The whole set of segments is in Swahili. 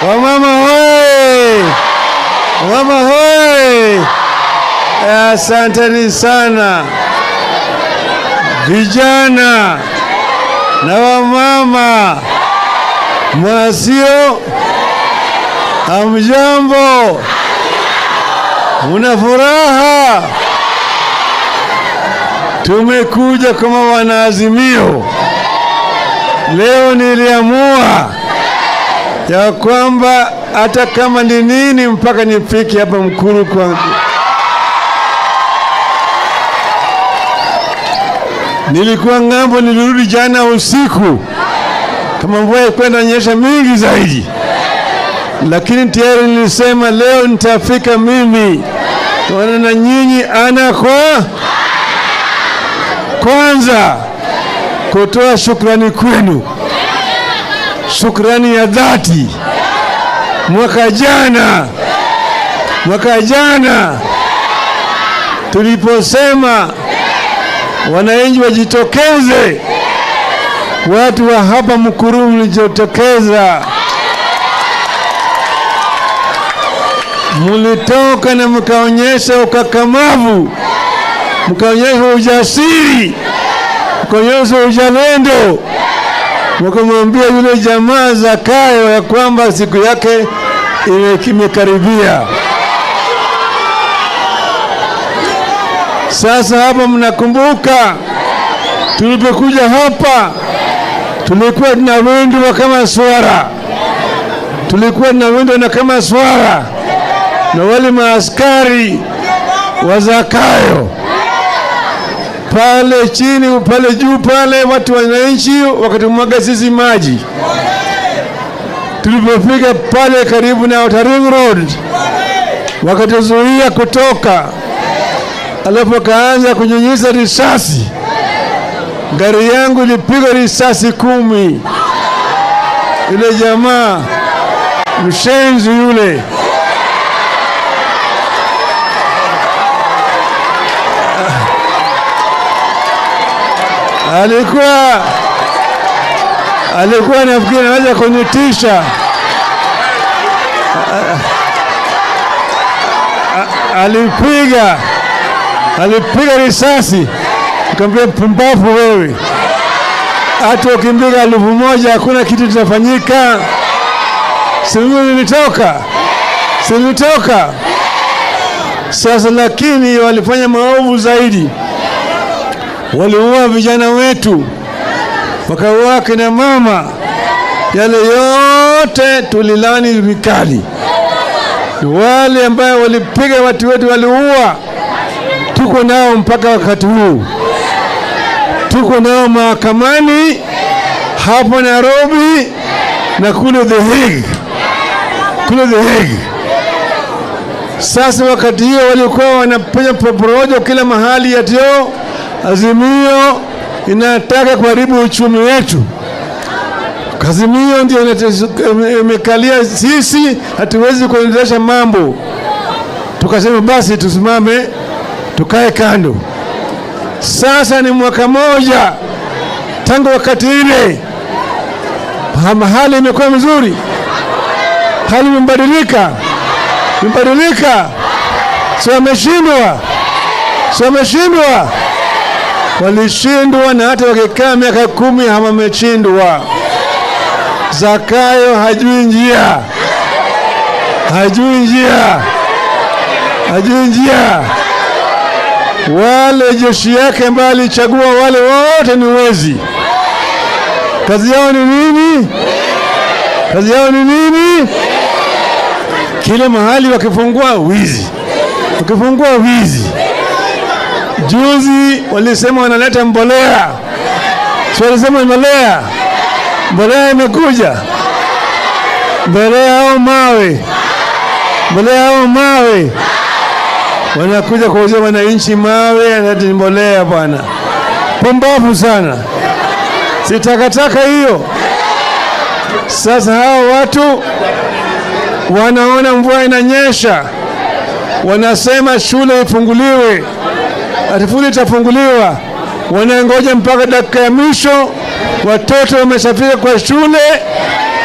Wamama hoi! Wamama hoi! Asanteni sana vijana na wamama, mwasio, hamjambo? Muna furaha? Tumekuja kama wanaazimio leo. Niliamua ya kwamba hata kama ni nini mpaka nifike hapa Mkuru kwa nilikuwa ng'ambo, nilirudi jana usiku, kama mvua ilikuwa inanyesha mingi zaidi, lakini tayari nilisema leo nitafika mimi tuone na nyinyi ana kwa kwanza, kutoa shukrani kwenu, shukrani ya dhati. Mwaka jana tuliposema wananchi wajitokeze, watu wa hapa Mukuru mlijitokeza, mulitoka na mkaonyesha ukakamavu, mkaonyesha ujasiri, mkaonyesha uzalendo, mkamwambia yule jamaa Zakayo ya kwamba siku yake imekaribia. Sasa hapa mnakumbuka tulipokuja hapa tulikuwa tunawindwa kama swara, tulikuwa tunawindwa na kama swara na wale maaskari wa Zakayo pale chini, pale juu pale, watu wananchi wakatumwaga sisi maji. Tulipofika pale karibu na Outer Ring Road wakatuzuia kutoka, alafu wakaanza kunyunyiza risasi. Gari yangu ilipigwa risasi 10. Yule jamaa mshenzi yule alikuwa nafikiri anaweza kunitisha. Alipiga risasi, nikamwambia pumbavu wewe, hata ukimpiga 1000 hakuna kitu kitafanyika. Si mimi nilitoka, si nilitoka. Sasa lakini walifanya maovu zaidi, waliua vijana wetu, wakaua kina mama. Yale yote tulilani vikali. Wale ambao walipiga watu wetu, waliua, tuko nao mpaka wakati huu, tuko nao mahakamani hapo Nairobi na kule The Hague, kule The Hague. Sasa wakati hiyo walikuwa wanafanya porojo kila mahali, yatio Azimio inataka kuharibu uchumi wetu. Azimio ndio imekalia sisi, hatuwezi kuendelesha mambo. Tukasema basi tusimame, tukae kando. Sasa ni mwaka moja tangu wakati ile, hali imekuwa mzuri, hali imebadilika, imebadilika. Si wameshindwa, si wameshindwa? Walishindwa, na hata wakikaa miaka 10 hawameshindwa. Zakayo hajui njia, hajui njia, hajui njia. Wale jeshi yake ambayo alichagua wale wote ni wezi. Kazi yao ni nini? Kazi yao ni nini? Kila mahali wakifungua wizi, wakifungua wizi. Juzi walisema wanaleta mbolea, si walisema mbolea? Mbolea imekuja, mbolea au mawe, mbolea au mawe. Wanakuja kuuzia wananchi mawe, ati mbolea bwana. Pumbavu sana, si takataka hiyo. Sasa hao watu wanaona mvua inanyesha, wanasema shule ifunguliwe, ati shule itafunguliwa. Wanangoja mpaka dakika ya mwisho, watoto wameshafika kwa shule,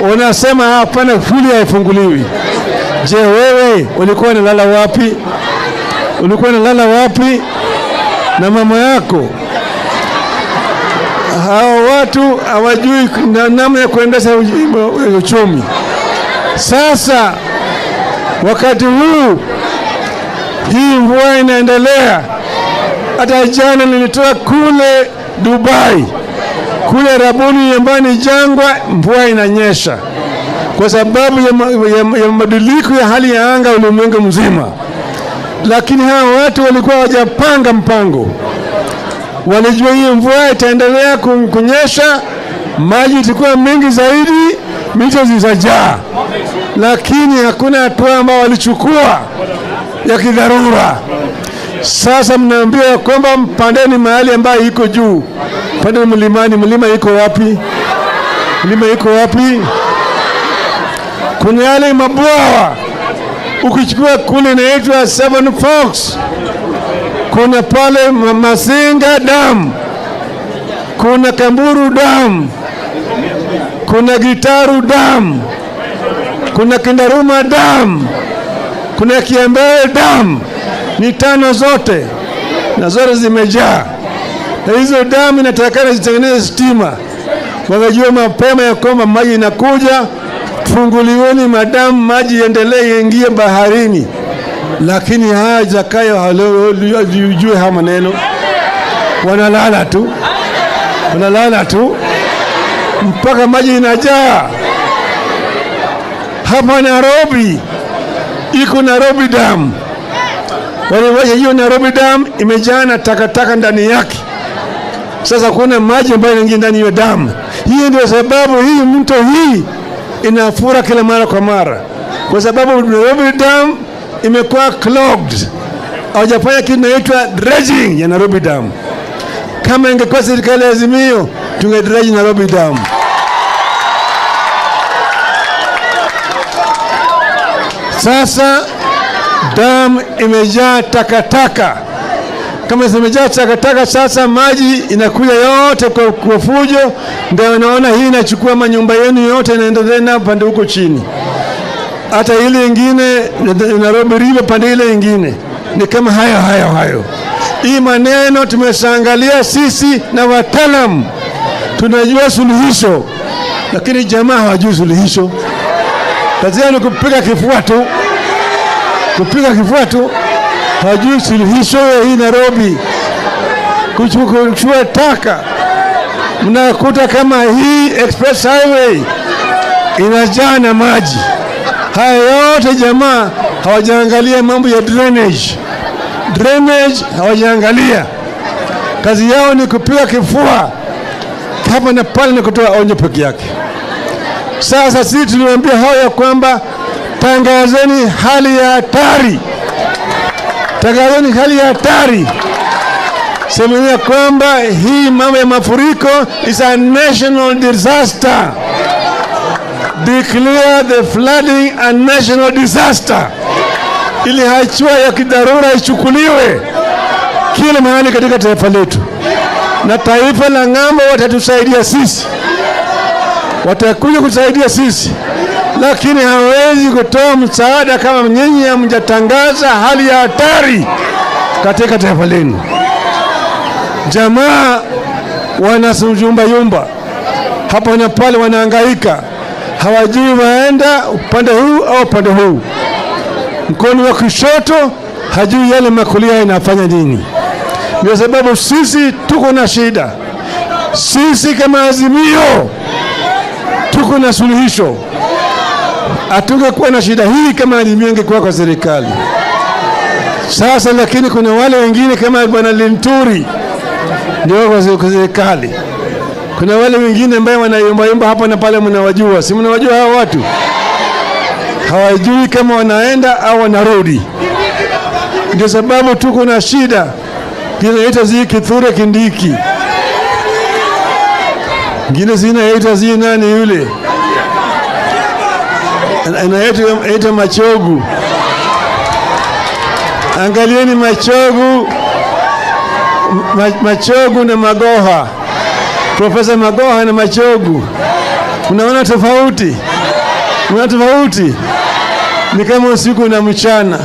Unasema hapana, shule haifunguliwi. Je, wewe ulikuwa unalala wapi? Ulikuwa unalala wapi na mama yako? Hawa watu hawajui namna ya kuendesha uchumi. Sasa wakati huu hii mvua inaendelea. Hata jana nilitoka kule Dubai, kule Arabuni ambayo ni jangwa, mvua inanyesha kwa sababu ya mabadiliko ya hali ya anga ulimwengu mzima. Lakini hawa watu walikuwa hawajapanga mpango, walijua hii mvua itaendelea kunyesha, maji itakuwa mengi zaidi, mito zitajaa, lakini hakuna hatua ambao walichukua ya kidharura. Sasa mnaambiwa kwamba mpandeni mahali ambayo iko juu, pandeni mlimani. Mlima iko wapi? Mlima iko wapi? Kuna yale mabwawa, ukichukua kule inaitwa Seven Forks, kuna pale Masinga Dam, kuna Kamburu Dam, kuna Gitaru Dam, kuna Kindaruma Dam, kuna Kiambere Dam, ni tano zote na zote zimejaa, na hizo damu inatakikana zitengeneze stima. Wakajua mapema ya kwamba maji inakuja, funguliweni madamu, maji iendelee iingie baharini. Lakini haya Zakayo hawajui haya maneno, wanalala tu, wanalala tu mpaka maji inajaa. Hapa Nairobi iko Nairobi Dam, waliwacha hiyo Nairobi Dam imejaa na takataka ndani yake. Sasa kuna maji ambayo yanaingia ndani hiyo damu. Hiyo ndio sababu hii mto hii inafura kila mara kwa mara, kwa sababu Nairobi Dam imekuwa clogged. Hawajafanya kitu inaitwa dredging ya Nairobi Dam. Kama ingekuwa serikali ya Azimio, tungedredge Nairobi Dam. Sasa dam imejaa takataka. Kama zimejaa takataka, sasa maji inakuja yote kwa fujo, ndio unaona hii inachukua manyumba yenu yote, inaendelea na pande huko chini, hata ile ingine Nairobi River pande ile ingine ni kama hayo hayo hayo. Hii maneno tumeshaangalia sisi na wataalamu, tunajua suluhisho, lakini jamaa hawajui suluhisho. Kazi yao ni kupiga kifua tu, kupiga kifua tu, hawajui suluhisho ya hii Nairobi, kuchukua taka. Mnakuta kama hii express highway inajaa na maji. Haya yote jamaa hawajaangalia mambo ya drainage, drainage hawajaangalia. Kazi yao ni kupiga kifua hapa na pale na kutoa onyo peke yake. Sasa sisi tuliwaambia hao ya kwamba tangazeni hali ya hatari, tangazeni hali ya hatari, semeni ya kwamba hii mambo ya mafuriko is a national disaster. Declare the flooding a national disaster, ili hatua ya kidharura ichukuliwe kila mahali katika taifa letu, na taifa la ng'ambo watatusaidia sisi, watakuja kusaidia sisi, lakini hawawezi kutoa msaada kama nyinyi hamjatangaza hali ya hatari katika taifa lenu. Jamaa wanasuyumba hapa na pale, wanahangaika, hawajui waenda upande huu au upande huu. Mkono wa kushoto hajui yale makulia inafanya nini. Ndio sababu sisi tuko na shida. Sisi kama Azimio tuko na suluhisho. Hatungekuwa na shida hii kama Azimio ingekuwa kwa serikali sasa, lakini kuna wale wengine kama Bwana Linturi ndio kwa serikali. Kuna wale wengine ambao wanayumbayumba hapa na pale, mnawajua, si mnawajua hao watu? Hawajui kama wanaenda au wanarudi. Ndio sababu tuko na shida kinaita zi Kithure Kindiki, ngine zinaita zi nani yule anaitwa Machogu. Angalieni Machogu, Machogu na Magoha, Profesa Magoha na Machogu. Unaona tofauti? Unaona tofauti? Ni kama usiku na mchana.